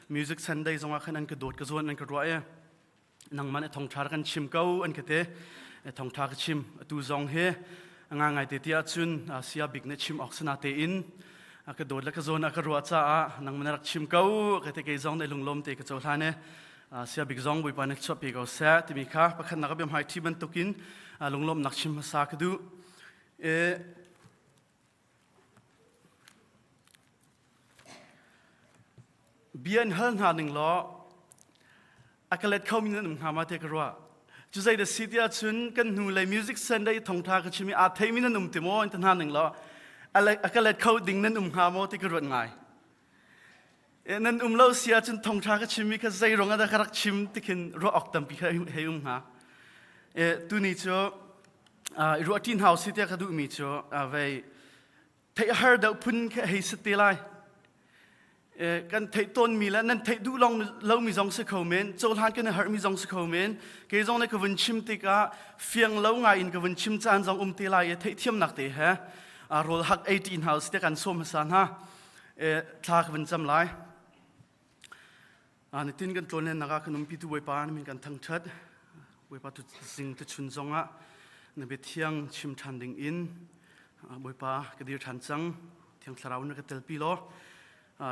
Music Sunday zongah khan an ka dawt ka zawn an ka ruah i nangmah nih thawngṭha kan chim ko an ka ti. Thawngṭha ka chim atu zong hi nga ngai te ti ahcun sia bik nih chim awk sana tein ka dawt le ka zawn a ka ruah caah nangmah na rak chim ko ka ti kei zong nih lunglawm te ka cohlan i sia bik zong Bawipa nih chuahpi ko seh timi kha pakhatnak a biahmai ṭhi bantukin lunglawmhnak chim hmasa ka duh. Bia in hal hna ning law a ka let khomi nan um hnga ma te ka ruah. Cu zei da si tiah cun kan hnu lei music Sunday thongtha ka chim i aa theimi nan um ti maw in ta hna ning law a ka let kho ding nan um hnga maw ti ka ruat ngai. Nan um lo si ahcun thongtha ka chimmi kha zei ruang ah dah ka rak chim ti khin ruah awk tampi kha hei um hnga. Tuni cu i ruah ṭi hna usih tiah ka duhmi cu vei theih har deuh phun kha hei si te lai. Kan theih tawnmi le nan theih duh long lomi zong si kho men, cohlan kan i harhmi zong si kho men. Kei zong nih ka vun chim tikah fiang lo ngai in ka vun chim caan zong um te lai i theihthiamnak te he rawl hak ei ṭi hna usih tiah kan sawm hmasa hna. Thla ka vun cam lai. Nitin kan tlawn nak ah kan umpitu Bawipa na min kan thangṭhat. Bawipa tu zing tu chun zongah na bia thiang chim ṭhan ding in Bawipa ka dir ṭhan cang. Thiang Thlarau na ka telpi law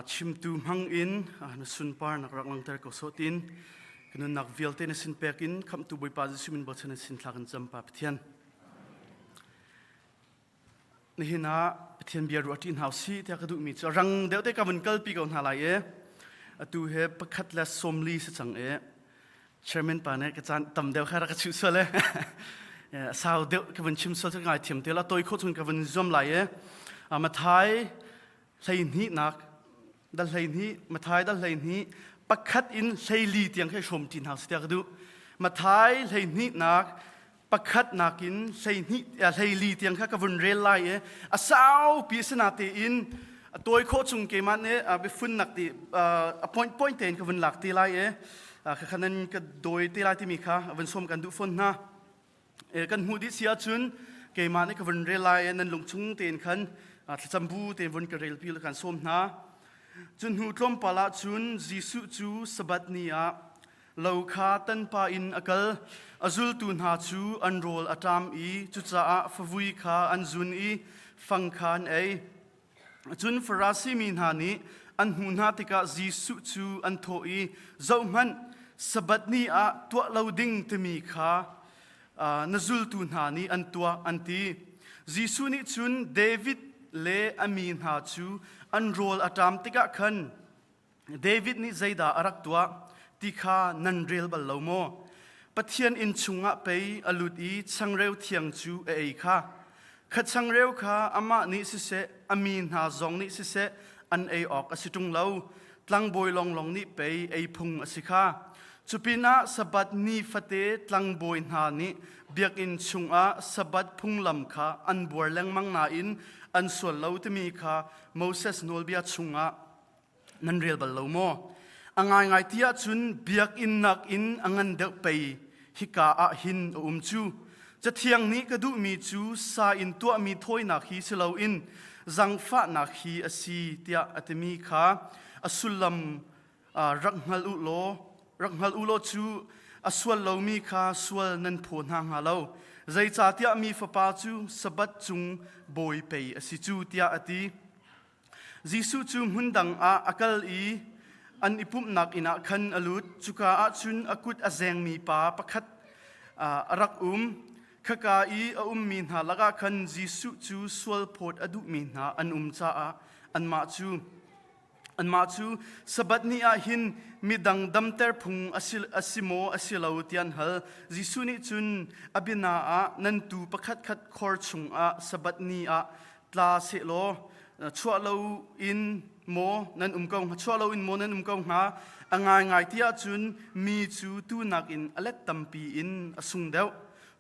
chimtu hmang in na sunpar nak rak langter ko sawh tin ka nunnak vialte na sin pek in khamhtu Bawipa Jesuh min bochan in sin thla kan cam pa Pathian. Nihin ah Pathian bia ruah ṭi hna usih tiah ka duhmi cu rang deuh te ka vun kalpi ko hna lai i atu he pakhat le 40 si cang i chairman pa nih ka caan tam deuh kha rak ka chuh sual e sau deuh ka vun chim sual cu ngai thiam te la toi khawh chung ka vun zuam lai i Mathai 12 nak dal 12 Mathai dal 12 pakhat in 14 tiang khi hrawm ṭi hna usih tiah ka duh Mathai 12 nak pakhat nakin 12 14 tiang kha ka vun rel lai i a saupi a si natein a tawi khawh chung keimah nih biafun nak ti a point point tein ka vun lak te lai i khakha nan ka dawi te lai timi kha vun sawm kan duh fawn hna. Kan hmuh dih si ahcun keimah nih ka vun rel lai i nan lungchung tein khan thlacam bu tein vun ka relpi kan sawm hna. Cun hnu tlawmpal ah cun Jesuh cu Sabbath ni ah Lo kha tanpa in a kal. A zultu hna cu an rawl a ṭam i cucaah favui kha an zun i fang kha an ei. Cun Farasi mi hna nih an hmuh hna tikah Jesuh cu an thawh i, Zohhmanh, Sabbath ni ah tuah lo ding timi kha na zultu hna nih an tuah, an ti. Jesuh nih cun David le a mi hna cu an rawl a ṭam tikah khan David nih zeidah a rak tuah ti kha nan rel bal lo maw? Pathian inn chungah pei a lut i changreu thiang cu a ei kha. Kha changreu kha amah nih siseh, a mi hna zong nih siseh, an ei awk a si ṭung lo. Tlangbawi lawnglawng nih pei ei phung a si kha. Cupinah Sabbath ni fate tlangbawi hna nih biakinn chungah Sabbath phunglam kha an buar lengmang nain an sual lo timi kha Moses nawlbia chungah Nan rel bal lo maw? A ngaingai ti ahcun biakinn nakin a ngan deuh pei hika ah hin a um cu. Cathiang nih ka duhmi cu sa in tuahmi thawinak hi si loin zangfahnak hi a si tiah a timi kha a sullam rak hngal u law rak hngal u law cu a sual lomi kha sual nan phaw hna hnga lo. Zeicahtiah mi fapa cu Sabbath cung bawi pei a si cu tiah a ti. Jesuh cu hmun dang ah a kal i an i pumhnak inn ah khan a lut. Cuka ah cun a kut a zengmi pa pakhat a rak um. Khaka i a ummi hna lakah khan Jesuh cu sualphawt a duhmi hna an um caah anmah cu anmah cu Sabbath ni ah hin midang damter phung a si maw a si lo tiah an hal. Jesuh nih cun a biana ah nan tuu pakhatkhat khor chungah Sabbath ni ah tla sehlaw chuah lo in maw nan um ko hnga chuah lo in maw nan um ko hnga a ngaingai ti ahcun mi cu tu nakin a let tampi in a sung deuh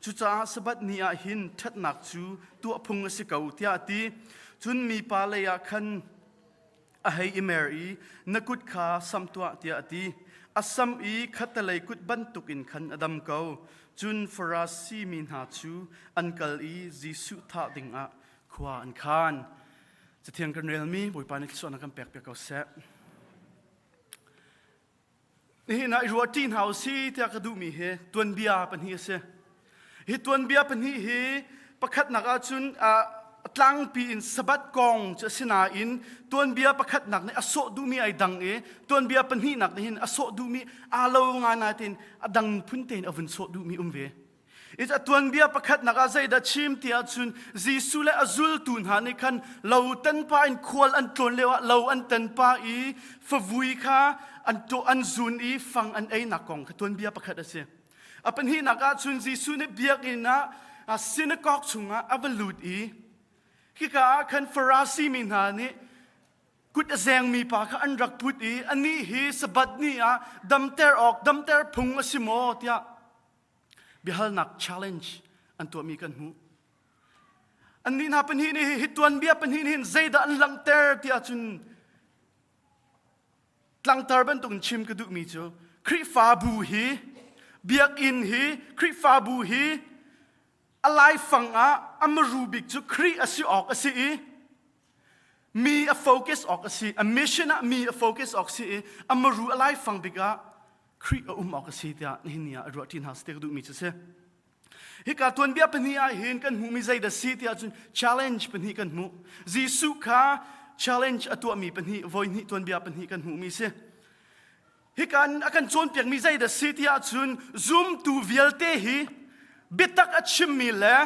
cucaah sabbath ni ah hin ṭhatnak cu tuah phung a si ko tiah a ti cun mipa lei ah khan a hei i mer i na kut kha sam tuah tiah a ti a sam i khattelei kut bantukin khan a dam ko cun Farasi mi hna cu an kal i Jesuh thah dingah khua an khan cathiang kan relmi Bawipa nih thluachuahnak kan pek piak ko seh. Nihin ah i ruahṭi hna u si tiah ka duhmi hi tuanbia pahnih a si. Hi tuanbia pahnih hi pakhatnak ahcun tlangpi in Sabbath kong cu a si nain tuanbia pakhatnak nih a sawh duhmi ai dang i tuanbia pahnihnak nih hin a sawh duhmi aa lo ngai nain a dang phun tein a vun sawh duhmi um ve. Is a tuanbia pakhatnak ah zeidah chim ti ahcun Jesuh le a zultu hna nih khan lo tan pa in khual an tlawn lio ah lo an tan pa i favui kha an tawh an zun i fang an einak kong kha tuanbia pakhat a si. A pahnihnak ahcun Jesuh nih biakinn ah synagogue chungah a va lut i hika ah khan Farasi mi hna nih kut a zengmi pa kha an rak put i anih hi Sabbath ni ah damter awk damter phung a si maw tiah biahalnak challenge an tuahmi kan hmuh. Annih hna pahnih nih hi tuanbia pahnih nih hin zeidah an langhter ti ahcun tlangtar bantuk in chim ka duhmi cu Khrihfabu hi biakinn hi Khrihfabu hi a laifang ah a maru bik cu Khrih a si awk a si i mi a focus awk a si a mission ah mi a focus awk si i a maru a laifang bik ah Khrih a um awk a si tiah nihin ni ah a ruah ṭi hna si ka duhmi cu si. Hika tuanbia pahnih ah hin kan hmuhmi zeidah si tiah cun challenge pahnih kan hmuh. Jesuh kha challenge a tuahmi pahnih voihnih tuanbia pahnih kan hmuhmi si. Hika a kan cawnpiakmi zeidah si tiah cun zumtu vialte hi biatak a chimmi le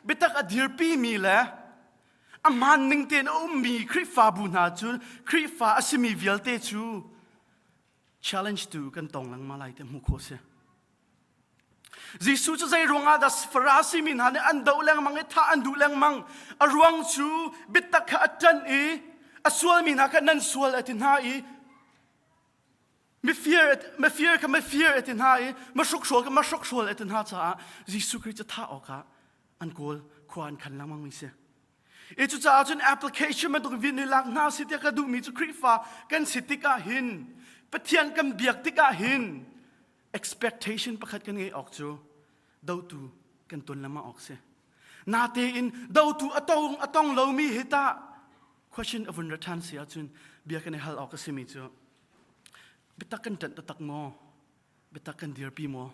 biatak a dirpimi le a hmaan ning tein a ummi Khrihfabu hna cu Khrihfa a simi vialte cu challenge tu kan tong lengmang lai ti hmuh khawh si. Jesuh cu zei ruangah dah Farasi mi hna nih an doh lengmang i thah an duh lengmang? A ruang cu biatak kha a ṭanh i a sualmi hna kha nan sual a ti hna i mifir mifir kha mifir a ti hna i mahrukhrual kha mahrukhrual a ti hna caah Jesuh Khrih cu thah awkah an kawl khua an khan lengmang mi si. I cucaah cun application bantuk vin i lak hna si tiah ka duhmi cu Khrihfa kan si tikah hin Pathian kan biak tikah hin expectation pakhat kan ngeih awk cu dotu kan ton lengmang awk si. Natein dotu a tong a tong lomi hi tah question a vun ra ṭhan si ahcun bia kan i hal awk a simi cu biatak kan ṭanh taktak maw? Biatak kan dirpi maw?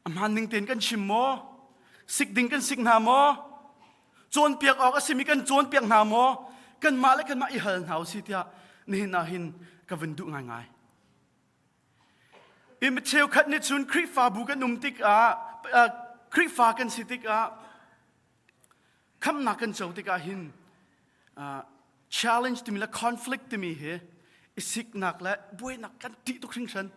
A hmaan ning tein kan chim maw? Sik ding kan sik hna maw? Cawnpiak awk a simi kan cawnpiak hna maw? Kanmah le kanmah i hal hna usih tiah nihin ah hin ka vun duh ngaingai. I mi cheukhat nih cun Khrihfabu kan um tikah Khrihfa kan si tikah khamnak kan co tikah hin challenge timi le conflict timi hi i siknak le buainak kan ṭih tuk hringhran.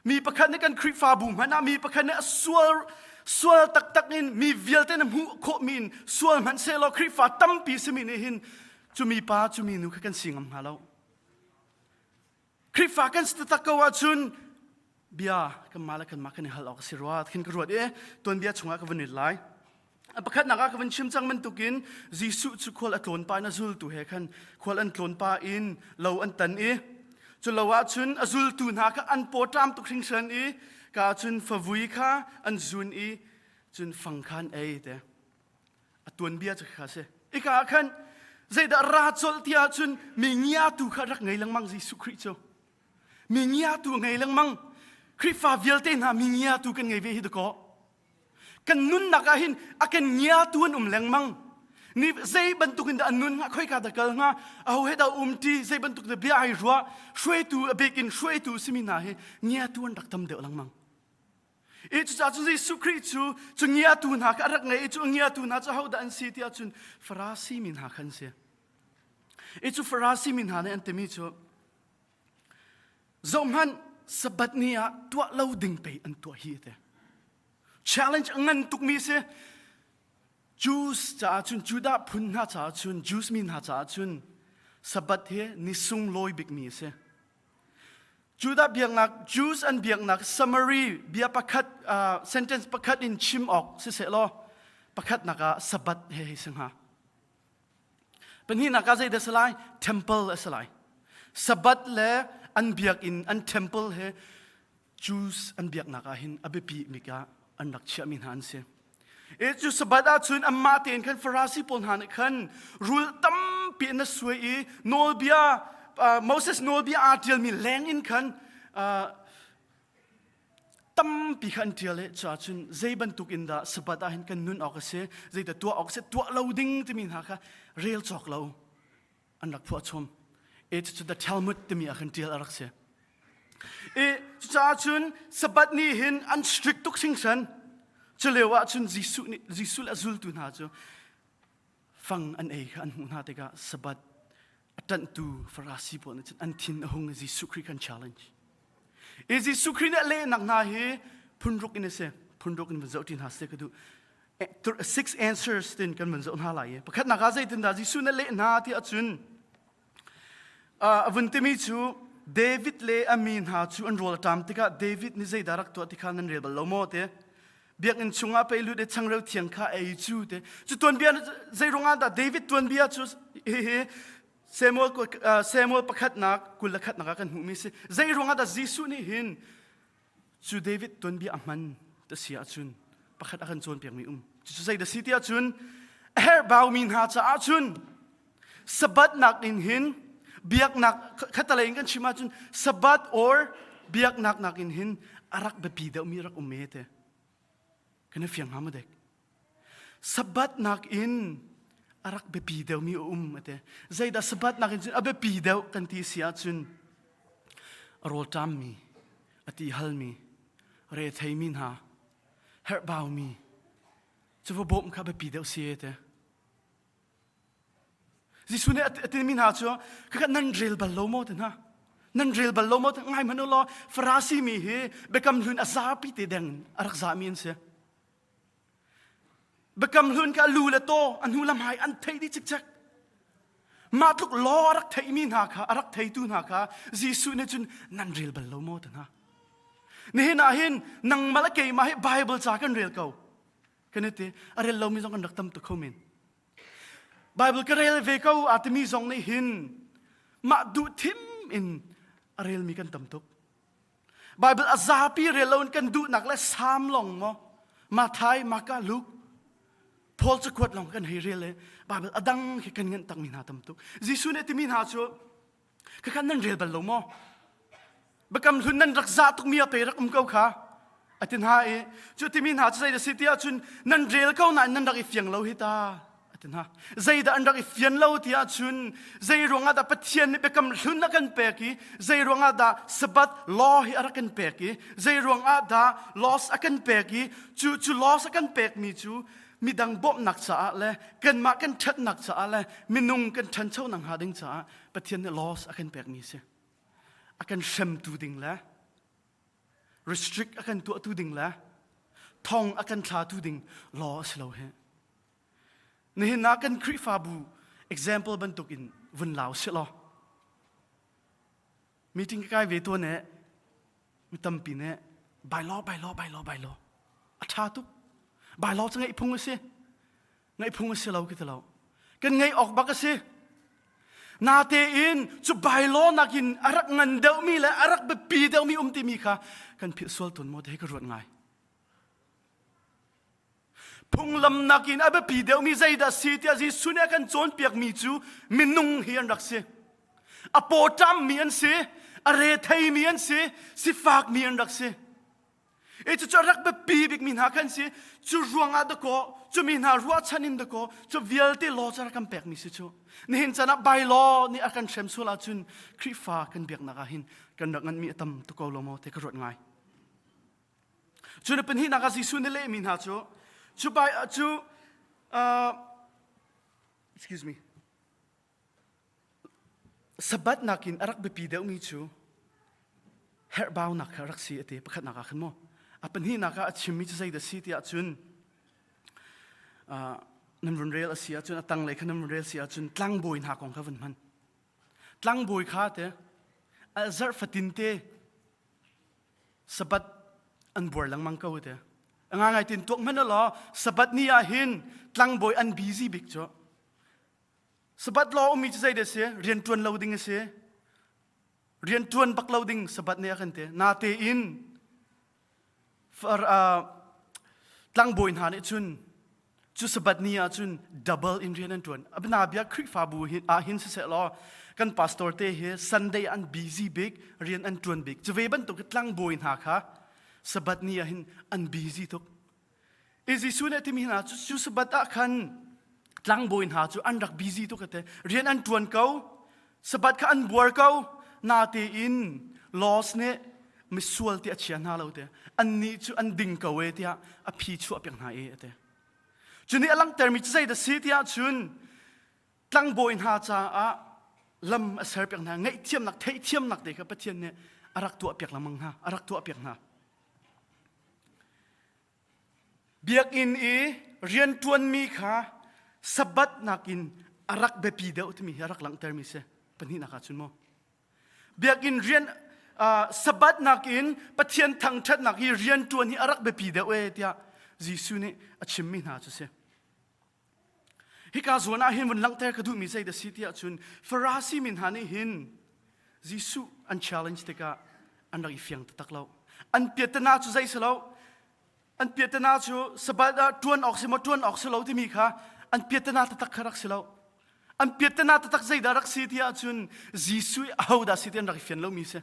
Mi pakhat nih kan Khrihfabu hmanh ah mi pakhat nih a sual sual taktak in mi vialte na hmuh khawhmi in sual hmanh sehlaw Khrihfa tampi simi nih hin cu mi pa cu mi nu kha kan si ngam hnga lo. Khrihfa kan si taktak ko ahcun bia kanmah le kanmah kan i hal awk a si rua khin ka ruat i tuanbia chungah ka vun it lai. A pakhatnak ah ka vun chim cang bantukin Jesuh cu khual a tlawn pah in a zultu he khan khual an tlawn pah in lo an tan i cu lo ah cun a zultu hna kha an pawṭam tuk hringhran i ka cun favui kha an zun i cun fang kha an ei te a tuanbia cu kha si ika ah khan zeidah ra colh ti ahcun mi ngiatu kha rak ngei lengmang Jesuh Khrih cu mi ngiatu ngei lengmang Khrihfa vialte hna mi ngiatu kan ngei ve hi dakaw Kan nunnak ah hin a kan ngiatu an um lengmang. Ni zei bantuk in dah an nun hnga, khoika dah kal hnga, aho he dah um ṭi, zei bantuk dah bia ai ruah, hruaitu a bik in hruaitu simi hna hi ngiatu an rak tam deuh lengmang. I cucaah cun Jesuh Khrih cu cu ngiatu hna kha a rak ngei i cu ngiatu hna cu ahodah an si ti ahcun Farasi mi hna kha an si. I cu Farasi mi hna nih an timi cu Zohhmanh, Sabbath ni ah tuah lo ding pei an tuah hi te. Challenge a ngan tukmi si. Jews caah cun Judah phun hna caah cun Jews mi hna caah cun Sabbath hi ni sunglawi bikmi a si. Judah biaknak Jews an biaknak summary bia pakhat uh, sentence pakhat in chim awk siseh law pakhatnak ah Sabbath he hei si hnga. Pahnihnak ah zeidah a si lai? Temple a si lai. Sabbath le an biakinn, an temple he Jews an biaknak ah hin a biapi bik ah an rak chiahmi hna an si. E cu Sabbath ah cun anmah tein khan Farasi pawl hna nih khan rul tampi an suai i nawlbia. Moses nawlbia aa ṭialmi leng in khan tampi kha an ṭial i cuah cun zei bantuk in dah Sabbath ah hin kan nun awk a si, zeidah tuah awk a si, tuah lo ding timi hna kha rel cawk lo an rak phuah chom. E cucu the Talmud timi ah khan ṭial a rak si. I cucaah cun Sabbath ni hin an strict tuk hringhran. Culio ah cun Jesuh nih Jesuh le a zultu hna cu fang an ei kha an hmuh hna tikah Sabbath a ṭanhtu Farasi pawl nih cun an thin a hung i Jesuh Khrih kan challenge. I Jesuh Khrih nih a lehnak hna hi phunruk in a si. Phunruk in van zoh ṭi hna seh ka duh. Six answers tin kan van zoh hna lai i pakhatnak ah zeitindah Jesuh nih a leh hna ti ahcun a vun timi cu David le a mi hna cu an rawl a ṭam tikah David nih zeidah rak tuah ti kha nan rel bal lo maw ti biakinn chungah pei lut i changreu thiang kha ei cu te cu tuanbia zei ruangah dah David tuanbia cu hihi Samuel Samuel pakhatnak 21 nak ah kan hmuhmi si zei ruangah dah Jesuh nih hin cu David tuanbia a hman ta si ahcun pakhat a kan cawnpiakmi um cucu zei dah si ti ahcun a herhbaumi hna caah cun Sabbath nak in hin biaknak khatalei in kan chim ahcun Sabbath or biaknak nak in hin a rak biapi deuhmi rak um me te kan i fiang hnga maw dek Sabbath nak in a rak biapi deuhmi a um ate zeidah Sabbath nak in cun a biapi deuh kan ti si ahcun a rawlṭammi a ti halmi retheimi hna herhbaumi cu va bawmh kha biapi deuh si te Jesuh nih a timi hna cu khakha nan rel bal lo maw ti hna nan rel bal lo maw ti ngai hmanh u law Farasi mi hi biakam hlun a zapi te deng a rak zami an si biakam hlun kha lu le taw a hnu lam hai an theih dih cikcek mah tluk law a rak theihmi hna kha a rak theitu hna kha Jesuh nih cun nan rel bal lo maw ti hna nihin ah hin nangmah le keimah hi Bible ca kan rel ko kan i ti a rel lomi zong kan rak tam tuk kho men Bible ka rel ve ko a timi zong nih hin mah duh thim in a relmi kan tam tuk. Bible a zapi rel loin kan duhnak le Salm long maw Mathai, Maka, Luke, Paul cakuat long kan hei rel le Bible a dang khi kan nganh takmi hna tam tuk. Jesuh nih timi hna cu Khakhan nan rel bal lo maw? Biakam hlun nan rak zah tukmi a pe rak um ko kha. A ti hna i cu timi hna cu zeidah si ti ahcun nan rel ko nain nan rak i fiang lo hi ta a ti hna. Zeidah an rak i fian lo ti ahcun zei ruangah dah Pathian nih biakam hlun a kan pek i zei ruangah dah Sabbath law hi a rak kan pek i zei ruangah dah laws a kan pek i cu cu laws a kan pekmi cu midang bawmhnak caah le kanmah kan ṭhatnak caah le minung kan ṭhanchonak hnga ding caah Pathian nih laws a kan pekmi a si. A kan hremtu ding le restrict a kan tuahtu ding le thong a kan thlatu ding law a si lo hi. Nihin ah kan Khrihfabu example bantukin vun lau si law meeting ka kai ve tuan eh mi tampi nih bylaw bylaw bylaw bylaw a ṭha tuk bylaw cu ngeih phung a si ngeih phung a si lo khi ti lo kan ngeih awk bak a si natein cu bylaw nakin a rak ngan deuhmi le a rak biapi deuhmi um timi kha kan philh sual tawn maw ti hi ka ruat ngai Phunglam nakin a biapi deuhmi zeidah si tiah Jesuh nih a kan cawnpiakmi cu minung hi an rak si. A pawṭammi an si, a retheimi an si, sifakmi an rak si. I cucu a rak biapi bikmi hna khan si. Cu ruangah dakaw, cu mi hna ruahchan in dakaw, cu vialte law cu a rak kan pekmi si cu. Nihin chan ah bylaw nih a kan hrem sual ahcun Khrihfa kan biaknak ah hin kan rak nganmi a tam tuk ko lo maw ti ka ruat ngai. Cu na pahnihnak ah Jesuh nih lehmi hna cu cu bai cu uh, excuse me Sabbath nakin a rak biapi deuhmi cu herhbaunak kha rak si a ti pakhatnak ah khan maw a pahnihnak ah a chimmi cu zeidah si ti ahcun uh, nan run rel a si ahcun a tanglei kha nan run rel si ahcun tlangbawi hna kong kha vun hman tlangbawi kha te a zarh fatin te Sabbath an buar lengmang ko te. A ngai tin tuak hmanh law Sabbath ni ah hin tlangbawi an busy bik cu. Sabbath law ummi cu zei dah si? Rian ṭuan lo ding a si. Rian ṭuan bak lo ding Sabbath ni ah kan ti. Natein far uh, tlangbawi hna nih cun cu Sabbath ni ah cun double in rian an ṭuan. Abna bia Khrihfabu ah hin siseh law. Kan pastor te hi Sunday an busy bik, rian an ṭuan bik. Cu ve bantuk tlangbawi hna kha Sabbath ni ah hin an busy tuk. I Jesuh nih a timi hna cu cu Sabbath ah khan tlangbawi hna cu an rak busy tuk ate. Rian an ṭuan ko, Sabbath kha an buar ko, natein laws nih misual ti a chia hna lo te. Annih cu an ding ko e tiah a phi chuah piak hna e ate. Cu nih a langhtermi cu zeidah si tiah cun tlangbawi hna caah lam a serpiak hna ngaihthiamnak theihthiamnak te kha Pathian nih a rak tuahpiak lengmang hna a rak tuahpiak hna Biakinn i rianṭuanmi kha Sabbath nakin a rak biapi deuh timi hi a rak langhtermi si pahnihnak ah cun maw Biakinn rian Sabbath nakin Pathian thangṭhatnak hi rianṭuan hi a rak biapi deuh e tiah Jesuh nih a chimmi hna cu si. Hika zawn ah hin vun langhter ka duhmi zei dah si tiah cun Farasi mi hna nih hin Jesuh an challenge tikah an rak i fiang taktak lo. An piahtana cu zei si lo. An piahtana cu Sabbath ah ṭuan awk si maw ṭuan awk si lo timi kha an piahtana taktak kha rak si lo. An piahtana taktak zeidah rak si tiah cun Jesuh i ahodah si ti an rak i fian lomi si.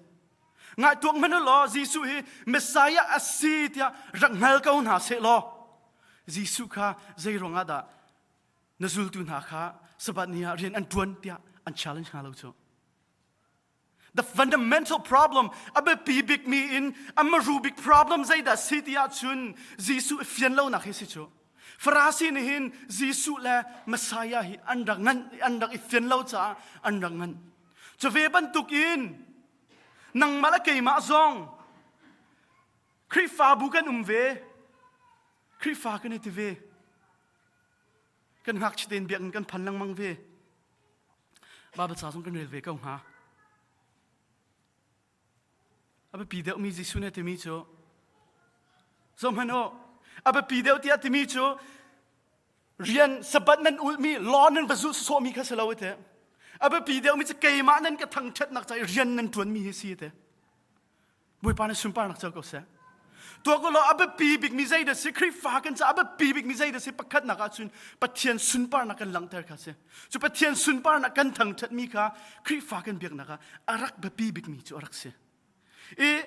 Ngai tuak hmanh u law Jesuh hi Messiah a si tiah rak hngal ko hna seh law Jesuh kha zei ruangah dah na zultu hna kha Sabbath ni ah rian an ṭuan tiah an challenge hnga lo cu. The fundamental problem, a biapi bikmi in a maru bik problem zeidah si ti ahcun Jesuh i fian lonak hi si cu. Farasi nih hin Jesuh le Messiah hi an rak ngan, an rak i fian lo caah an rak ngan. Cu ve bantuk in nangmah le keimah zong Khrihfabu kan um ve. Khrihfa kan i ti ve. Kan ngakchia tein biakinn kan phan lengmang ve. Baibal ca zong kan rel ve ko hnga. A biapi deuhmi Jesuh nih a timi cu zohhmanh u a biapi deuh tiah timi cu rian Sabbath nan ulhmi law nan va zulh sawsawhmi kha si lo ete a biapi deuhmi cu keimah nan ka thangṭhatnak ca i rian nan ṭuanmi hi si ete Bawipa nih sunparnak co ko seh. Tuah ko law a biapi bikmi zei dah si Khrihfa kan caah a biapi bikmi zei dah si pakhatnak ah cun Pathian sunparnak kan langhter kha si. Cu Pathian sunparnak kan thangṭhatmi kha Khrihfa kan biaknak ah a rak biapi bikmi cu a rak si. I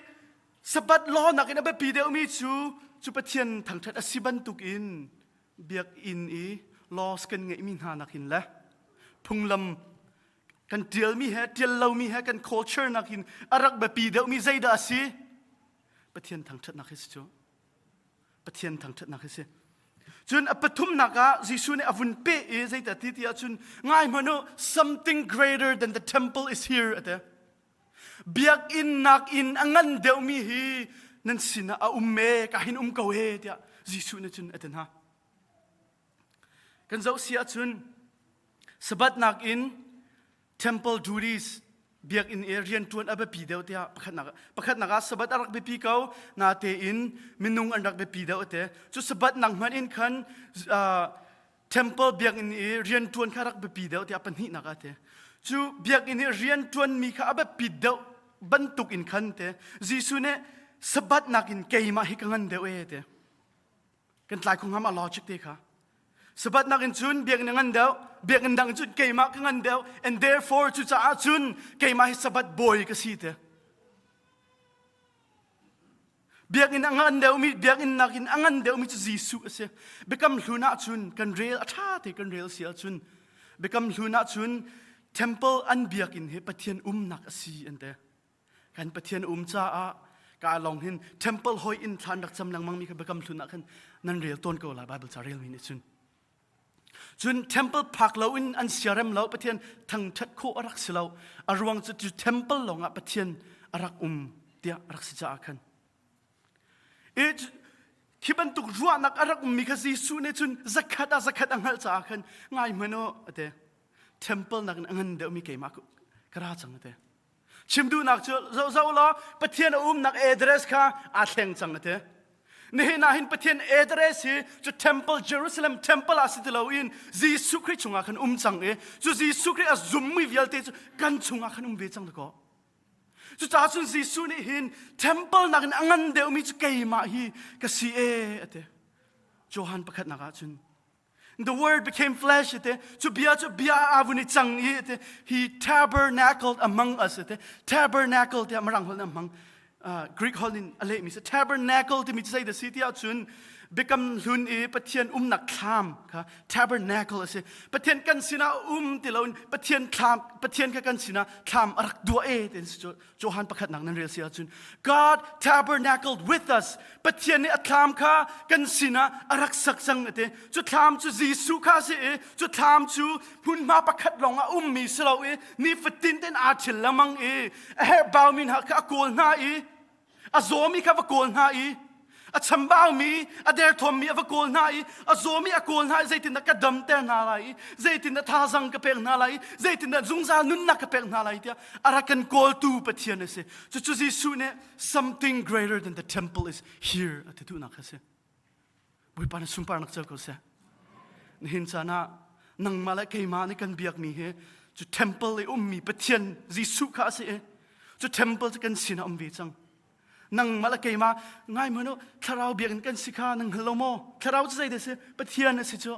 Sabbath law nakin a biapi deuhmi cu cu Pathian thangṭhat a si bantukin biakinn i laws kan ngeihmi hna nakin le phunglam kan ṭialmi he ṭial lomi he kan culture nakin a rak biapi deuhmi zeidah a si Pathian thangṭhatnak hi si cu Pathian thangṭhatnak hi si cun a pathumnak ah Jesuh nih a vun peh i zeidah ti ti ahcun ngai hmanh u something greater than the temple is here a ti biakinn nakin a ngan deuhmi hi nan sinah a um e ka hin um ko he tiah Jesuh nih cun a ti hna kan zoh si ahcun Sabbath nakin temple duties biakinn i rianṭuan a biapi deuh tiah pakhatnak pakhatnak ah Sabbath a rak biapi ko natein minung an rak biapi deuh te cu Sabbath nak hmanh in khan uh, temple biakinn i rianṭuan kha rak biapi deuh tiah pahnihnak ah te cu biakinn i rianṭuanmi kha a biapi deuh bantuk in khan te Jesuh nih Sabbath nakin keimah hi ka ngan deuh e te Kan tlai kho ngam a logic te kha. Sabbath nakin cun biakinn a ngan deuh, biakinn dang cun keimah ka ngan deuh, and therefore cucaah cun keimah hi Sabbath bawi ka si te. Biakinn a ngan deuhmi, biakinn nakin a ngan deuhmi cu Jesuh a si. Biakam hlun ah cun kan rel a ṭha te kan rel si ahcun Biakam hlun ah cun temple an biakinn hi Pathian umnak a si an ti. Kan Pathian um caah ka lawng hin temple hoi in thlan rak cam lengmang mi kha biakam hlun ah khan nan rel tawn ko lai Bible ca rel mi nih cun. Cun temple phak lo in an siarem lo Pathian thangthat khawh a rak si lo. A ruang cu cu temple lawng ah Pathian a rak um tiah a rak si caah khan. I khi bantuk ruahnak a rak ummi kha Jesuh nih cun zakhat ah zakhat a hngalh caah khan ngai hmanh u ate temple nakin a ngan deuhmi keimah ka ra cang ate Chim duhnak cu zoh law Pathian a umnak address kha aa thleng cang a ti. Nihin ah hin Pathian address hi cu temple Jerusalem temple ah si ti loin Jesuh Khrih chungah khan um cang i cu Jesuh Khrih a zummi vialte cu kan chungah khan um ve cang dakaw. Cucaah cun Jesuh nih hin temple nakin a ngan deuhmi cu keimah hi ka si e a ti. Johan pakhatnak ah cun. The word became flesh ate cu bia cu bia a vun i cang i ate he tabernacled among us ate tabernacle tiah mirang holh in a hmang Greek holh in a lehmi si tabernacle timi cu zei si tiah cun biakam hlun i Pathian umnak thlam kha tabernacle a si Pathian kan sinah um ti loin Pathian thlam Pathian kha kan sinah thlam a rak duah e ti si cu Johan pakhatnak nan rel si ahcun God tabernacled with us. Pathian nih a thlam kha kan sinah a rak sak cang a ti. Cu thlam cu Jesuh kha a si i cu thlam cu hmunhma pakhat lawng a ummi si lo i nifatin tein aa ṭhil lengmang i a herhbaumi hna kha a kawl hna i a zawmi kha va kawl hna i a chambaumi a derthawmmi a va kawl hna i a zawmi a kawl hna i zeitindah ka damter hna lai i zeitindah thazang ka pek hna lai i zeitindah zungzal nunnak ka pek hna lai tiah a rak kan kawltu Pathian a si cucu Jesuh nih something greater than the temple is here a ti duhnak a si Bawipa na sunparnak cel ko seh nihin caan ah nangmah le keimah nih kan biakmi hi cu temple i ummi Pathian Jesuh kha a si i cu temple cu kan sinah um ve cang nangmah le keimah ngai hmanh u thlarau biakinn kan si kha nan hngal lo maw thlarau cu zeidah si pathian a si cu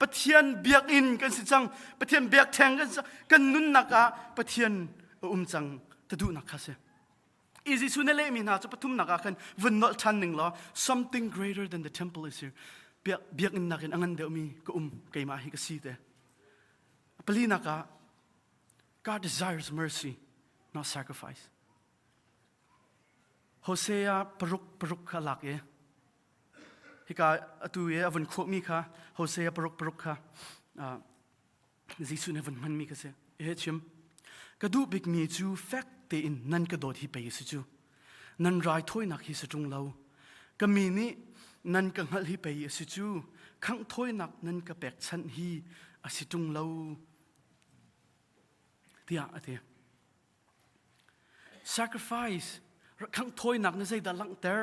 pathian biakinn kan si cang pathian biakṭheng kan si kan nunnak ah pathian a um cang ta duhnak kha si i Jesuh na lehmi hna cu pathumnak ah khan vun nolh ṭhan ning law something greater than the temple is here biakinn nakin a ngan deuhmi ka um keimah hi ka si te palinak ah God desires mercy not sacrifice Hosea paruk paruk kha lak i hika atu i a vun khawhmi kha Hosea paruk paruk kha Jesuh nih a vun hmanmi kha si. He chim ka duh bikmi cu fek tein nan ka dawt hi pei a si cu. Nan raithawinak hi si ṭung lo. Ka mi nih nan ka hngalh hi pei a si cu. Khangh thawinak nan ka pekchanh hi a si ṭung lo. Tiah a ti. Sacrifice khanghthawinak nih zeidah langhter?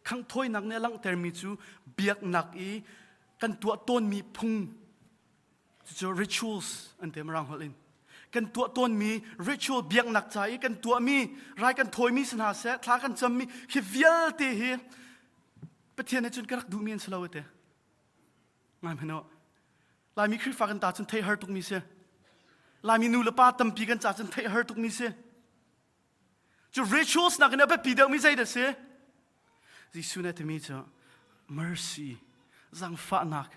Khanghthawinak nih a langhtermi cu biaknak i kan tuah tawnmi phung cucu rituals an ti mirang holh in kan tuah tawnmi ritual biaknak ca i kan tuahmi rai kan thawimi si hna seh thla kan cammi hi vialte hi Pathian nih cun ka rak duhmi an si lo ate ngai hmanh u Laimi Khrihfa kan ta cun theih har tukmi si. Laimi nu le pa tampi kan ca cun theih har tukmi si. Cu rituals nakin a biapi deuhmi zeidah si? Jesuh nih a timi cu mercy, zangfahnak,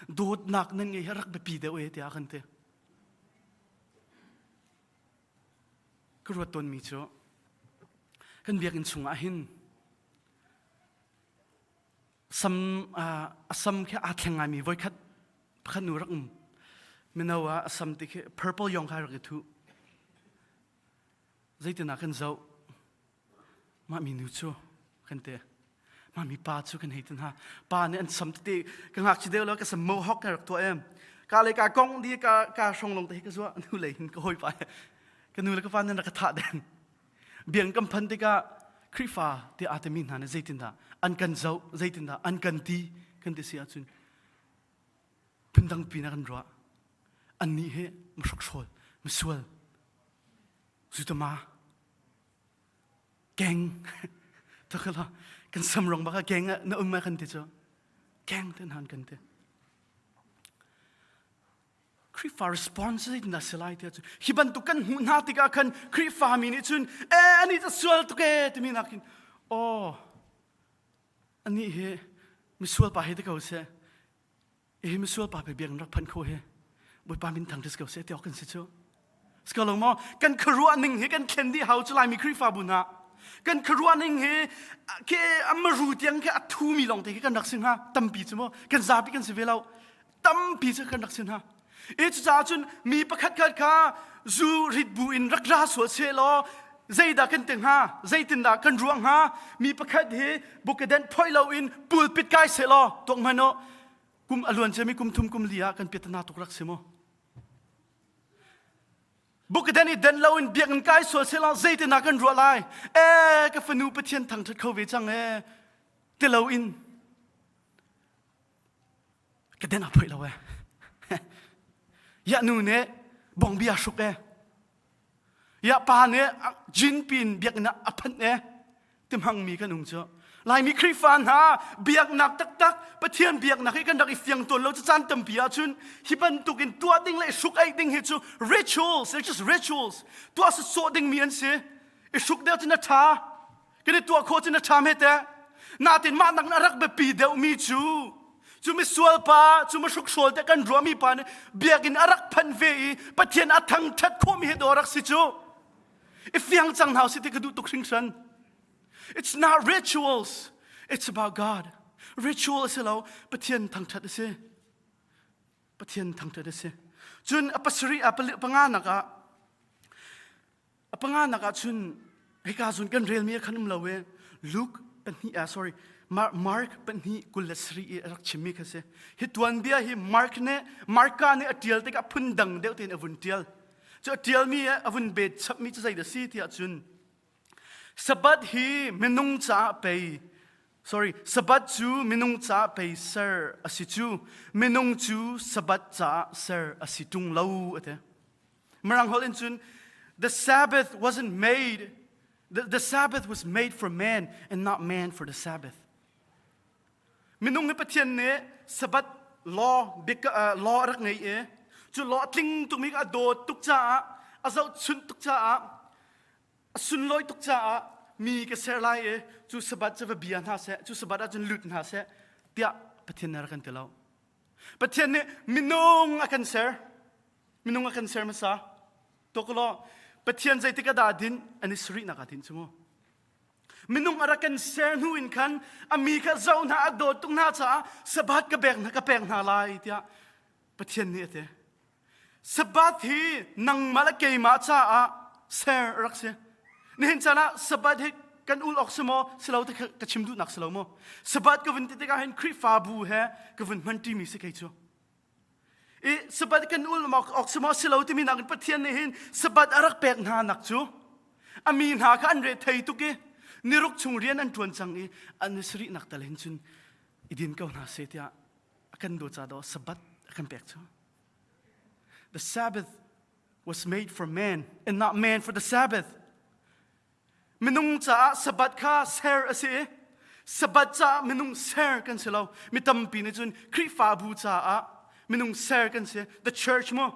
dawtnak nan ngei hi rak biapi deuh e tiah a kan ti. Ka ruat tawnmi cu kan biakinn chungah hin sam a sam khi aa thleng ngaimi voikhat pakhat nu rak um mino ah a sam ti khi purple yong kha rak i thuh zeitin ah kan zoh mah mi nu cu kan te mah mi pa cu kan hei tin ha pa nih an sam tete ka ngakchi deuh lo ka sam mohawk ka rak tuah em ka le ka kong di ka ka hrong long te hi ka zua nu lei hin ka hoi pa ka nu le ka pa nan rak ka thah den Biang kan phan tikah Khrihfa ti aa timi hna nih zeitindah an kan zoh, zeitindah an kan ti kan ti si ahcun phundang pi na kan ruah. Annih hi mihrokhrawl, misual, zutama, gang, thakala kan samrong baka gang na um kan ti cu gang ten han kan ti. Khrihfa response zeitindah si lai tiah cun hi bantuk kan hmuh hna tikah khan Khrihfa mi nih cun e ani cu sual tuk e timi nakin aw anih hi misual pa hi ti ko seh hi misual pa pe biakinn rak phanh kho he Bawipa min thang ko seh ti awk kan si cu si ko lo maw kan khuaruah ning hi kan thlen dih hau cu Laimi Khrihfabu hna kan khuaruah ning hi ke amaru tiang ke a thumi lawng te khi kan rak si hnga tampi cu maw kan zapi kan si ve lo tampi cu kan rak si hna i cucaah cun mi pakhat khat kha zu rit bu in rak ra sual seh law zeidah kan ti hnga zeitindah kan ruah hnga mi pakhat hi bukaden phoih loin pulpit kai seh law tuak hmanh u kum a luan ciami kum thum kum li ah kan piatana tuk rak si mu Bukaden i den loin biakinn kai sual seh law zeitindah kan ruah lai e ka fanu Pathian thangṭhat kho ve cang e ti loin ka den a phoih lo e ya nu nih bong bia hruk e ya pa nih jin pin biakinn ah a phanh e ti hmangmi kan um cu. Laimi Khrihfa hna biaknak taktak Pathian biaknak hi kan rak i fiang tawn lo cu caan tampi ahcun hi bantuk in tuah ding le hruk eih ding hi cu rituals they're just rituals tuah sawsawh ding mi an si i hruk deuh cu na ṭha kan i tuah khawh cu na ṭha hme teh natin mah nak a rak biapi deuh mi cu cu misual pa cu mihrukhrawl te kan ruahmi pa nih biakinn a rak phanh ve i Pathian a thangṭhat khawhmi hi dawh rak si cu i fiang cang hna si ti ka duh tuk hringhran It's not rituals. It's about God. Ritual a si lo, Pathian thangṭhat a si. Pathian thangṭhat a si. Cun a pasarih a panga nak ah a panga nak ah cun hika zun kan relmi khan um lo e Luke pahnih ah sorry Mark pahnih 23 i a rak chimmi kha si. Hi tuanbia hi Mark nih Marka nih a ṭial tikah phun dang deuh tein a vun ṭial. Cu a ṭialmi a vun bet chapmi cu zei dah si tiah cun Sabbath hi minung caah pei sorry Sabbath cu minung caah pei ser a si cu minung cu Sabbath caah ser a si ṭung lo a ti. Mirang holh in cun the Sabbath wasn't made the, the Sabbath was made for man and not man for the Sabbath. Minung hi Pathian nih Sabbath law bik law a rak ngei i cu law a tling tukmi a dawt tuk caah a zohchunh tuk caah a sunlawi tuk caah mi ka ser lai i cu Sabbath cu va bia hna seh cu Sabbath ahcun lut hna seh tiah Pathian nih a rak kan ti lo. Pathian nih minung a kan ser. Minung a kan ser hmasa. Tuk law Pathian zeitik ah dah din an i sarihnak ah din cu mu. Minung a rak kan ser hnu in khan a mi kha zoh hna a dawt tuk hna caah Sabbath ka pek hna ka pek hna lai tiah Pathian nih a ti. Sabbath hi nangmah le keimah caah ser rak si. Nihin caan ah Sabbath hi kan ul awk si maw si lo ti ka chim duhnak si lo maw. Sabbath ka vun ti tikah hin Khrihfabu he ka vun hman ṭimi si kei cu. I Sabbath kan ul awk si maw si lo timi nakin Pathian nih hin Sabbath a rak pek hna nak cu a mi hna kha an re thei tuk i niruk chung rian an ṭuan cang i an i sarihnak tal hin cun i din ko hna seh tiah a kan dawt ca daw Sabbath a kan pek cu. The Sabbath was made for man and not man for the Sabbath. Minung caah Sabbath kha ser a si i Sabbath caah minung ser kan si lo. Mi tampi nih cun Khrihfabu caah minung ser kan si. The church mu.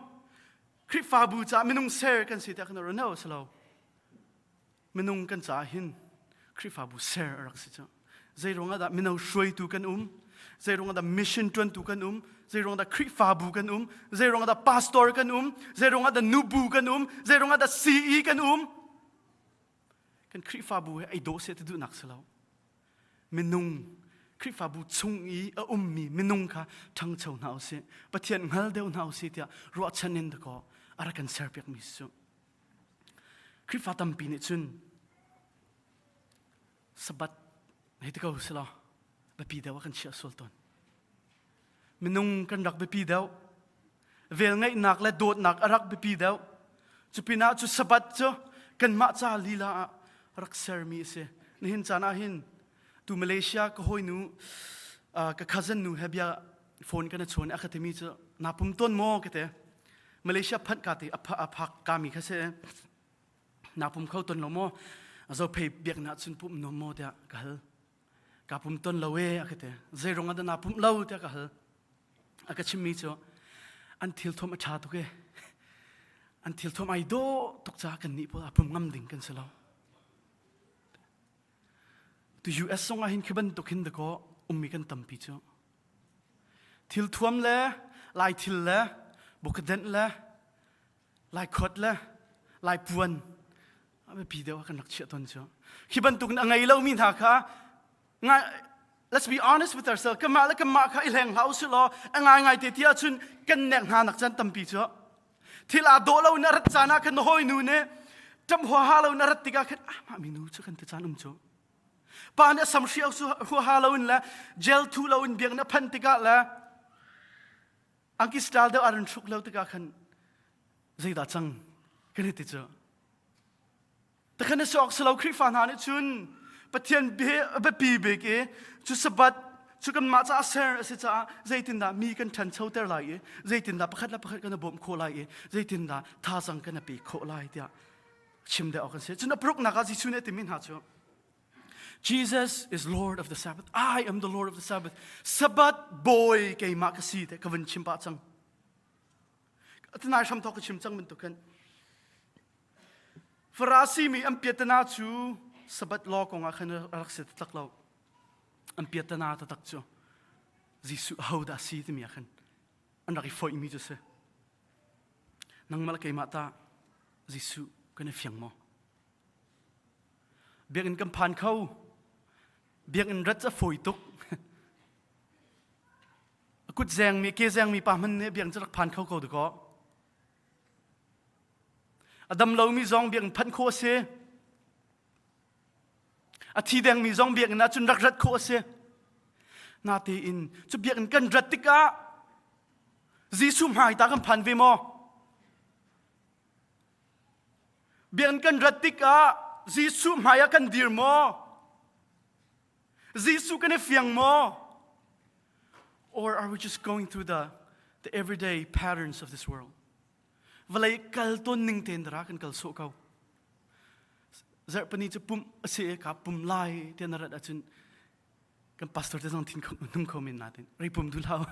Khrihfabu caah minung ser kan si tiah kan ruah no si lo. Minung kan caah hin Khrihfabu ser a rak si cu. Zei ruangah dah mino hruaitu kan um? Zei ruangah dah mission ṭuantu kan um? Zei ruangah dah Khrihfabu kan um? Zei ruangah dah pastor kan um? Zei ruangah dah nubu kan um? Zei ruangah dah CE kan um? Kan Khrihfabu he ei dawh seh ti duhnak si lo. Minung Khrihfabu chung i a ummi minung kha ṭhangcho hna usih. Pathian hngal deuh hna usih tiah ruahchan in dakaw a rak kan serpiakmi si cu. Khrihfa tampi nih cun Sabbath hei ti ko si law biapi deuh ah kan chiah sual tawn. Minung kan rak biapi deuh. Velngeihnak le dawtnak a rak biapi deuh. Cupinah cu Sabbath cu kanmah ca lila ah rak sermi a si. Nihin caan ah hin tu Malaysia ka hawinu ka cousin nu he bia phone kan i chawn a ka timi cu na pum tawn maw ka ti. Malaysia phanh ka ti a phak kami kha si. Na pum kho ton lo maw? Zo phei biak na cun pum nom maw tiah ka hal. Ka pum ton lo e a ka ti. Zei rong ah na pum lo tiah ka hal. A ka chimmi cu an thil thuam a ṭha tuk e. An thil thuam ai dawh tuk caah kan nih pawl a pum ngam ding kan si lo. Tu US zong ah hin khi bantuk hin dakaw ummi kan tampi cu. Thil thuam le lai thil le bukadent le lai khot le lai puan a biapi deuh ah kan rak chiah tawn cu. Khi bantuk in a ngei lomi hna kha let's be honest with ourselves kanmah le kanmah kha i hleng hlah usih law a ngaingai te ti ahcun kan nek hna nak caan tampi cu thil aa dawh lo in a rat caan ah khan na hawinu nih ṭam huaha lo in a rat tikah khan ah mah minu cu kan ti caan um cu pa nih a sam hriau huaha lo in le gel thu lo in biakinn a phanh tikah le angki style deuh a run hruk lo tikah khan zeidah cang kan ti cu Takhan a si awk si lo Khrihfa hna nih cun Pathian biapi bik i cu Sabbath cu kanmah caah ser a si caah zeitindah mi kan ṭhanchoter lai i zeitindah pakhat le pakhat kan i bawmh khawh lai i zeitindah thazang kan i pe khawh lai tiah chim deuh awk an si. Cun a paruknak ah Jesuh nih a timi hna cu. Jesus is Lord of the Sabbath. I am the Lord of the Sabbath. Sabbath bawi keimah ka si te ka vun chim pah cang. Atanai hram thawk ka chim cang bantuk khan. Farasi mi an piatana cu Sabbath law kong ah khan rak si tak lo. An piatana taktak cu Jesuh ho dah si timi ah khan an rak i foih mi cu si. Nangmah le keimah ta Jesuh kan i fiang maw? Biakinn kan phan kho. Biakinn rat a fawi tuk. A kut zengmi, ke zengmi pa hmanh nih biakinn cu rak phan kho ko dakaw. A dam lomi zong biakinn phanh khawh a si. A thi dengmi zong biakinn ah cun rak rat khawh a si. Natein cu biakinn kan rat tikah Jesuh hmai ta kan phan ve maw? Biakinn kan rat tikah Jesuh hmai ah kan dir maw? Jesuh kan i fiang maw? Or are we just going through the, the everyday patterns of this world? Vawlei kal tawn ning tein dara kan kal sawh ko. Zarhpini cu pumh a si ka pum lai te na rat ahcun kan pastor te zong thin nung kho men natin rei pum du hlah.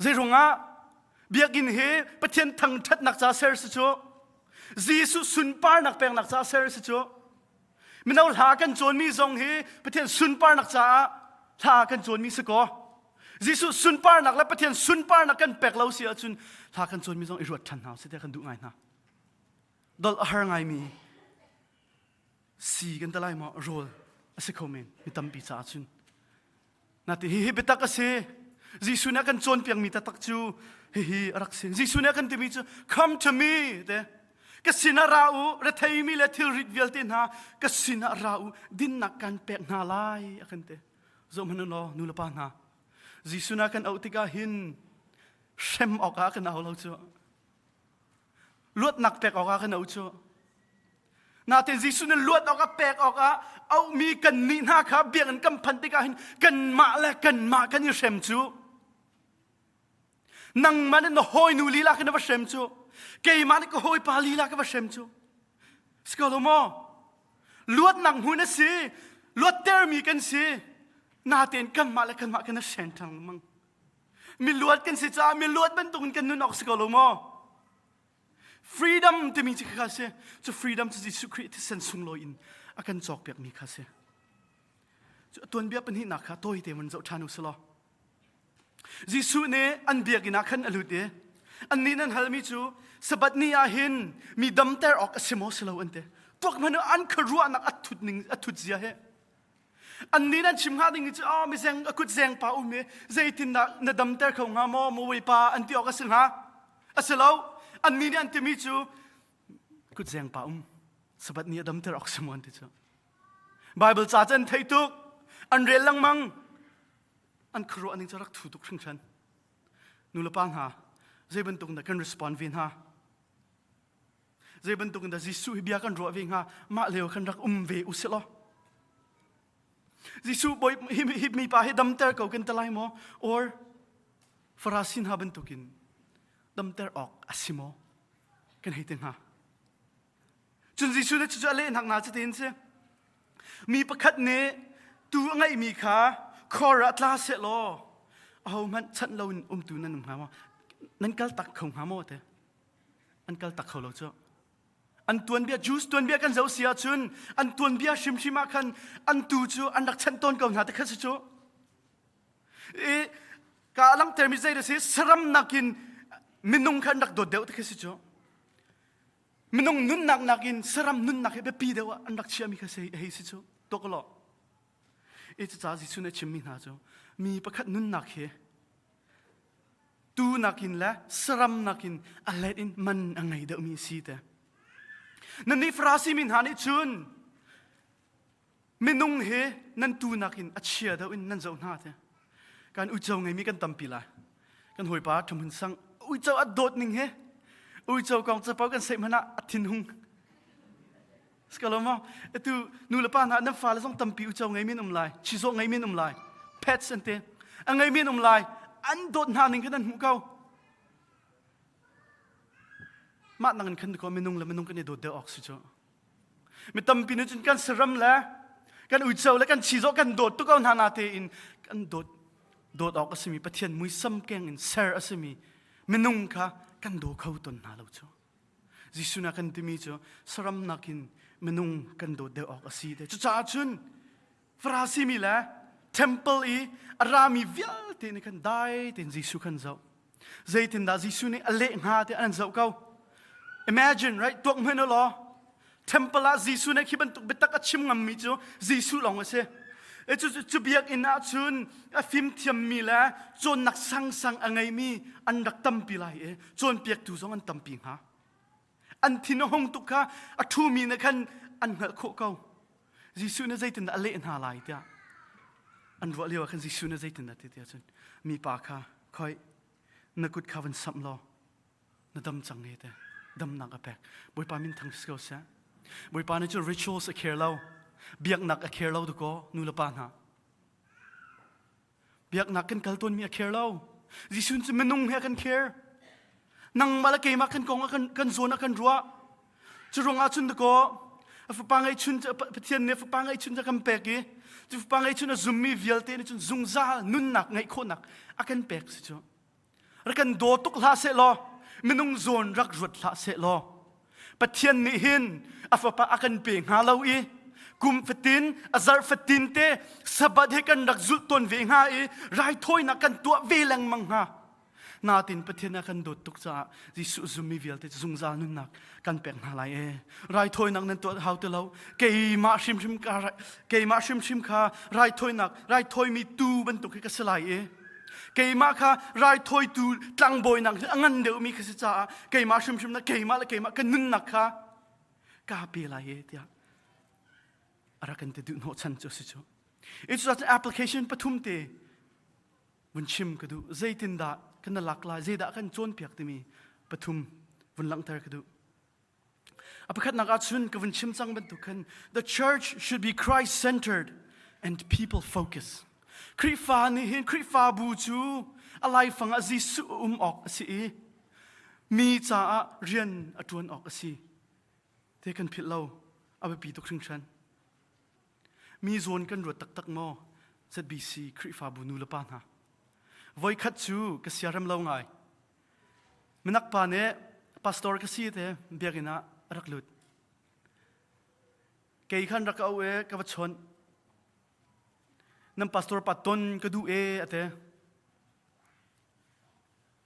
Zeiruangah biakinn hi Pathian thangṭhatnak ca ser si cu Jesuh sunparnak peknak ca ser si cu mino hla kan cawnmi zong hi Pathian sunparnak caah hla kan cawnmi si kaw Jesuh sunparnak le Pathian sunparnak kan pek lo si ahcun hla kan cawnmi zong i ruat ṭhan hna si tiah kan duh ngai hna. Dol a har ngaimi si kan te lai maw rawl a si kho men mi tampi caah cun Nati hihi biatak a si. Jesuh nih a kan cawnpiakmi taktak cu hihi a rak si. Jesuh nih a kan timi cu come to me te. Ka sinah ra u, retheimi le thilrit vialte hna ka sinah ra u, dinnak kan pek hna lai a kan ti. Zoh hmanh u law nu le pa hna. Jesuh nih a kan auh tikah hin hrem awkah a kan au lo cu. Luatnak pek awkah kan auh cu. Natin Jesuh nih luat awkah pek awkah auhmi kan nih hna kha biakinn kan phanh tikah hin kanmah le kanmah kan i hrem cu. Nangmah nih na hawinu lila kha na va hrem cu. Keimah nih ka hawipa lila ka va hrem cu. Si ko lo maw? Luatnak hmun a si. Luattermi kan si. Natin kanmah le kanmah kan i hren ṭhan lengmang. Miluat kan si caah miluat bantukin kan nun awk si ko lo maw? Freedom timi cu kha si. Cu freedom cu Jesuh Khrih thisen sunglawi in a kan cawkpiakmi kha si. Cu tuanbia pahnihnak kha tawite mun zoh ṭhan u si law. Jesuh nih an biakinn ah khan a lut i annih nan halmi cu Sabbath ni ah hin mi damter awk a si maw si lo an ti. Tuak hmanh an khuaruahnak a thut ning a thut zia hi Annih nan chim hnga ding cu oh mizeng a kut zeng pa um i zeitindah na damter kho hnga maw mawipa an ti awk a si hnga a si lo annih nih an timi cu kut zeng pa um sabat ni a damter awk si maw an ti cu Bible ca cu an thei tuk an rel lengmang an khuaruah ning cu rak thu tuk hringhran nu le pa hna zei bantuk dah kan respond ve hna Zei bantuk in dah Jesuh hi bia kan ruah ve hnga? Mah lio khan rak um ve usih law. Jesuh bawi hi, hi mipa hi damter ko kan ti lai maw? Or Farasi hna bantukin damter awk a si maw? Kan hei ti hnga. Cun Jesuh nih cucu a lehnak hna cutin si. Mi pakhat nih tuu a ngeihmi kha khor ah tla seh law ahohmanh chanh loin umtu nan um hnga maw? Nan kal tak kho hnga maw te? An kal tak kho lo cu. An tuanbia Jews tuanbia kan zoh si ahcun an tuanbia hrimhrim ah khan an tu cu an rak chanh tawn ko hna te kha si cu. I ka langhtermi zei da si saram nakin minung kha an rak dawt deuh te kha si cu. Minung nunnak nakin saram nunnak hi biapi deuh ah an rak chiahmi kha si hei si cu. Tuk lo. I cucaah Jesuh nih a chimmi hna cu mi pakhat nunnak hi Tu nakin le saram nakin a let in man a ngei deuhmi si te. Nannih Farasi mi hna nih cun minung hi nan tu nakin a chia deuh in nan zoh hna te. Kan uico ngeimi kan tampi lai. Kan hawipa Ṭhumhun Sang uico a dawt ning hi uico kong capo kan seih hmanh ah a thinhung. Sikalo Atu nu le pa hna nan fale zong tampi uco ngei min um lai, chizawh ngei min um lai, pets an ti. A ngei min um lai, an dawt hna ning khan an hmuh ko. Mah nang in khan ko minung le minung kan i dawt deuh awk si cu. Mi tampi nih cun kan saram le Kan uico le kan chizawh kan dawt tuk ko hna na tein kan dawt dawt awk a simi Pathian muisam keng in ser a simi minung kha kan daw kho ton hna lo cu. Jesuh na kan timi cu saram nakin minung kan dawt deuh awk a si te. Cucaah cun Farasi mi le temple i a rami vialte nih khan dai tein Jesuh khan zoh. Zeitindah Jesuh nih a leh hnga ti an zoh ko. Imagine, right? Tuak hmanh u law temple ah Jesuh nih khi bantuk biatak a chim ngammi cu Jesuh lawng a si. E cu, cu biakinn ah cun a fimthiammi le cawnnak sangsang a ngeimi an rak tampi lai i cawnpiaktu zong an tampi hnga. An thin a hung tuk kha a ṭhumi nih khan an hngalh khawh ko. Jesuh nih zeitindah a leh hna lai tiah an ruah lio ah khan Jesuh nih zeitindah ti tiah cun mipa kha khoi na kut kha van samh law na dam cang ne te damnak a pek Bawipa min thang si ko seh Bawipa nih cun rituals a care lo biaknak a care lo dukaw nu le pa hna Biaknak kan kal tawnmi a care lo. Jesuh cu minung he a kan care. Nangmah le keimah kan kong a kan, kan zawn a kan ruah. Cu ruangah cun dakaw a fapa ngeihchun Pathian nih a fapa ngeihchun a kan pek i cu fapa ngeihchun a zummi vialte nih cun zungzal nunnak ngeih khawhnak a kan pek si cu. Rak kan daw tuk hlah seh law minung zawn rak ruat hlah seh law Pathian nih hin a fapa a kan pe hnga lo i kum fatin a zarh fatin te sabbath he kan rak zulh tawn ve hnga i raithawinak kan tuah ve lengmang hnga natin Pathian a kan dawt tuk caah Jesuh zummi vialte zungzal nunnak kan pek hna lai e raithawinak nan tuah hau ti lo keimah hrimhrim ka keimah hrimhrim kha raithawinak raithawimi tu bantuk hi ka si lai i keimah kha raithawitu tlangbawi nak a ngan deuhmi ka si caah keimah hrimhrim na keimah le keimah ka nunnak kha ka pe lai e tiah a rak kan ti duh hnawh chan cu si cu It's just application pathum te vun chim ka duh zeitindah kan lak lai zeidah kan cawnpiak timi pathum vun langhter ka duh A pakhatnak ahcun ka vun chim cang bantuk khan the church should be Christ centered and people focused. Khrihfa nih hin Khrihfabu cu a laifang ah Jesuh um awk a si i mi caah rian a ṭuan awk a si. Te kan philh lo a biapi tuk hringhran. Mi zawn kan ruat taktak maw? ZBC Khrihfabu nu le pa hna. Voikhat cu ka siarem lo ngai. Minak pa nih pastor ka si te biakinn ah a rak lut. Kei khan rak ka auh e ka va chawnh. Nan pastor pa ton ka duh e a ti.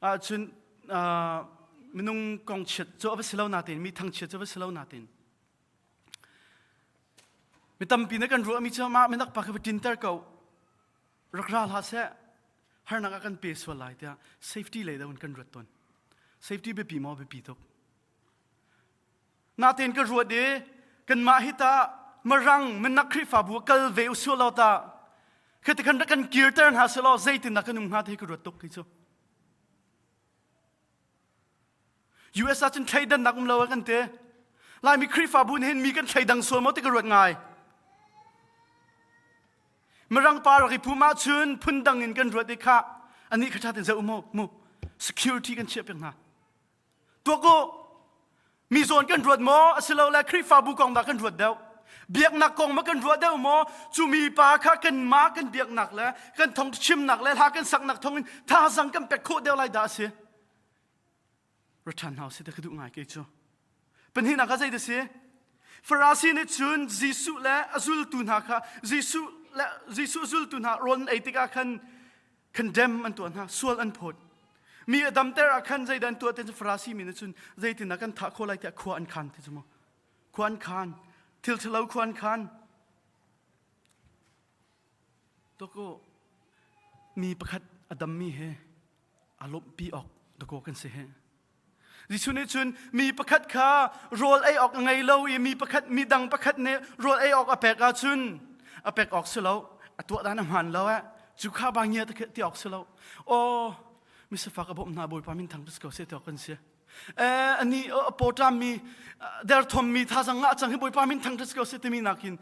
Ahcun uh, minung kong chiat cu a va si lo natin mi thangchiat cu a va si lo natin mi tampi na kan ruahmi cu mah minak pa kha va ṭinter ko rak ra hlah seh harnak a kan pe sual lai tiah safety lei deuh in kan ruat tawn safety biapi maw biapi tuk natein ka ruat i kanmah hi ta marang minak Khrihfabu kal ve usuh lo ta khati khan rak kan kirter hna selaw zeitin dah kan um hnga ti ka ruat tuk khi cu US ah cun thleidannak um lo kan ti. Laimi Khrihfabu nih hin mi kan thleidang sual maw ti ka ruat ngai. Mirang pa rak i phum ahcun phundang in kan ruat i kha anih kha ṭha ten zoh mu mu security kan chiah piak hna. Tuak u mi zawn kan ruat maw asilole Khrihfabu kong dah kan ruat deuh biaknak kong ma kan ruah deuh maw cu mi pa kha kanmah kan biaknak le kan thong chimnak le hla kan saknak thongin thazang kan pek khawh deuh lai dah a si return hau si te ka duh ngai kei cu pahnihnak ah zei da si Farasi nih cun Jesuh le a zultu hna kha Jesuh le Jesuh zultu hna rawl ei tikah khan condemn an tuah hna sual an phawt mi a damter ah khan zeidah an tuah ti cu Farasi mi nih cun zeitindah kan thah khawh lai tiah khua an khan ti cu mu khua an khan thil ṭhalo khua an khan toko mi pakhat a dammi he a lawmhpi awk dakaw kan si he Jesuh nih cun mi pakhat kha rawl ei awk a ngei lo i mi pakhat mi dang pakhat nih rawl ei awk a pek ahcun a pek awk si lo a tuah dan a hmaan lo eh cu kha ba ngia ti awk si lo aw misafak a bawmh hna bawipa min thang ko seh ti awk kan si eh ani a pawṭam mi derthom mi thazang ngah cang hi bawipa min thang ko seh timi nakin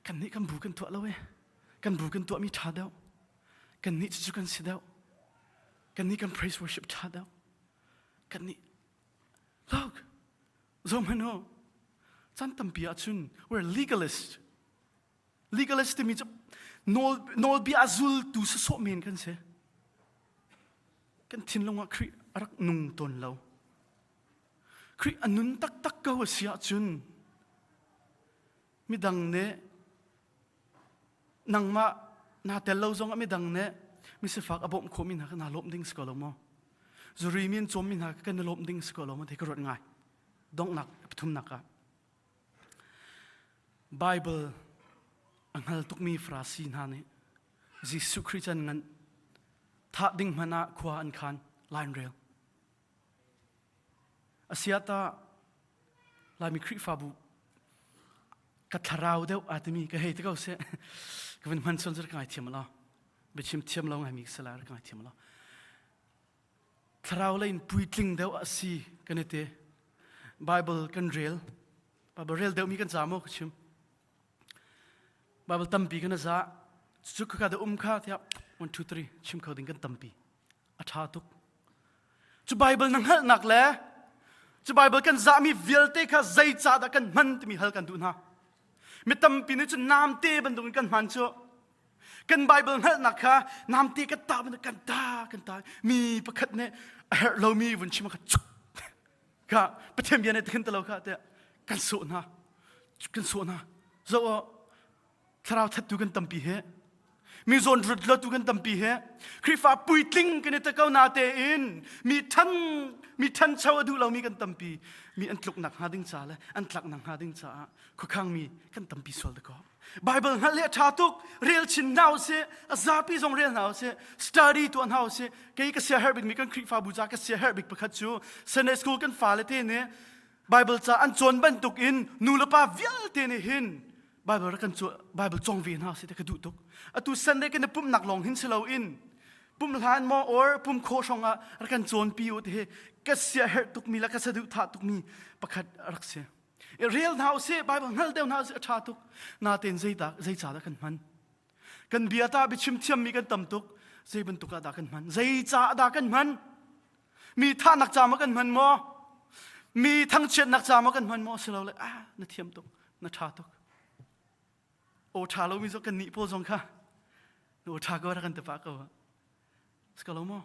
kan nih kan bu kan tuah lo eh kan bu kan tuah mi ṭha deuh kan nih cucu kan si deuh kan nih kan praise worship ṭha deuh kan nih look zohhmanh u chan tampi ahcun we're legalist. Legalist timi cu nawl nawlbia a zultu sawsawh men kan si. Kan thinlung ah Khrih a rak nung tawn lo. Khrih a nun taktak ko a si ahcun midang nih nangmah naa tel lo zong ah midang nih misifak a bawmh khawhmi hna kha naa lawmh ding si ko lo maw? Zuri mi an cawmmi hna kha kan i lawmh ding si ko lo maw ti ka ruat ngai. Donghnak pathumnak ah Bible a hngal tukmi Farasi hna nih Jesuh Khrih can ngan thah ding hmanh ah khua an khan line rel. Asiata Laimi Khrihfabu ka thlarau deuh aa timi ka hei ti ko seh ka vun hman sual cu ka ngaithiam lo biachim thiam lo ngaimi ka si lai ka ngaithiam lo thlarau lei in puitling deuh a si kan i te Bible kan rel Bible rel deuhmi kan ca maw ka chim Bible tampi kan za cu ka da um kha tiah 1 2 3 chim kho ding kan tampi a ṭha tuk cu Bible na hngalhnak le cu Bible kan zahmi vialte kha zeicahdah kan hman timi hal kan duh hna mi tampi nih cun namte bantukin kan hman cu kan Bible hngalhnak kha namte kan ta bantuk kan ta kan ta mi pakhat nih a herh lomi vun chim kha cuk kha Pathian bia nih tikhin talo kha tiah kan sawh hna kan sawh hna zoh thlarau thattu kan tampi he mi zawn rut tu kan tampi he Khrihfa puitling kan i te ko na tein mi than mi thancho a duh lomi kan tampi mi an tluknak hnga ding ca le an tlaknak hnga ding caah khuakhang mi kan tampi sual dakaw Bible hngalh hi a ṭha tuk rel chin hna usih a zapi zong rel hna usih study tuah hna usih kei ka sia herh bikmi kan Khrihfabu ca ka sia herh bik pakhat cu Sunday school kan fale te nih Bible ca an cawn bantuk in nu le pa vialte nih hin Bible rak kan Bible cawng ve hna si te ka duh tuk. Atu Sunday kan i pumhnak lawng hin si loin pum hlan maw or pum khawh hrawng ah rak kan cawnpi u ti hi ka sia herh tukmi le ka saduhthah tukmi pakhat rak si. I rel hna usih Bible hngal deuh hna usih a ṭha tuk. Natein zeidah zeicah dah kan hman? Kan bia ta biachim thiammi kan tam tuk. Zei bantuk ah dah kan hman? Zeicah dah kan hman? Mi thahnak ca maw kan hman maw? Mi thangchiatnak ca maw kan hman maw? Silole ah na thiam tuk, na ṭha tuk. Aw ṭha lomi zong kan nih pawl zong kha na aw ṭha ko rak kan ti pah ko. Si ko lo maw?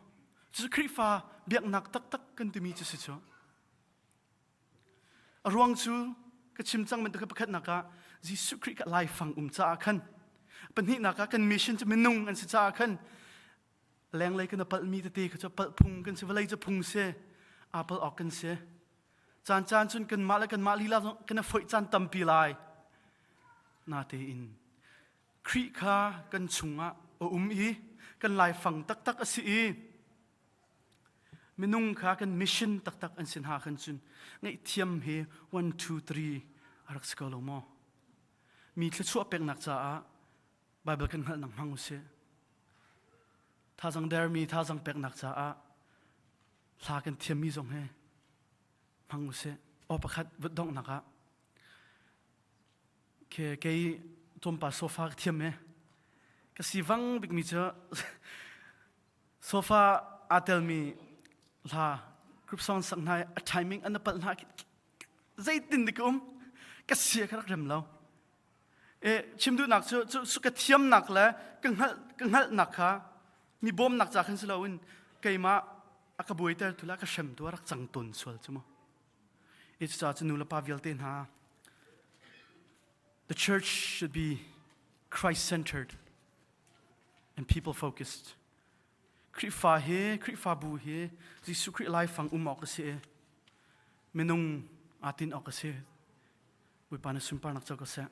Cucu Khrihfa biaknak taktak kan timi cu si cu. A ruang cu ka chim cang bantuk pakhatnak ah Jesuh Khrih ka laifang um caah khan pahnihnak ah kan mission cu minung an si caah khan lenglei kan palhmi tete kha cu palh phung kan si vawlei cu phung si aa palh awk kan si caan caan cun kanmah le kanmah lila zong kan i foih caan tampi lai natein Khrih kha kan chungah a um i kan laifang taktak a si i minung kha kan mission taktak an si hna khan cun ngaihthiam hi 1 2 3 a rak si ko lo maw mi thluachuah peknak caah Bible kan hngalhnak hmang usih. Thazang dermi thazang peknak caah hla kan thiammi zong he hmang usih. Aw pakhat vut donghnak ah ke kei tlawmpa sofa ka thiam e. Ka si vang bikmi cu sofa aa telmi hla group song sak hna a timing an palh hna zeitin dik um ka sia ka rak rem lo chim duhnak cu cu ka thiamnak le ka hngalh ka hngalhnak kha mi bawmnak ca khan si loin keimah a ka buaiter tu la ka hrem tu a rak cang tawn sual cu mu i cucaah cu nu le pa vialte hna the church should be Christ centered and people focused Khrihfa hi Khrihfabu hi Jesuh Khrih laifang um awk a si i minung aa tin awk a si Bawipa na sunparnak co ko seh.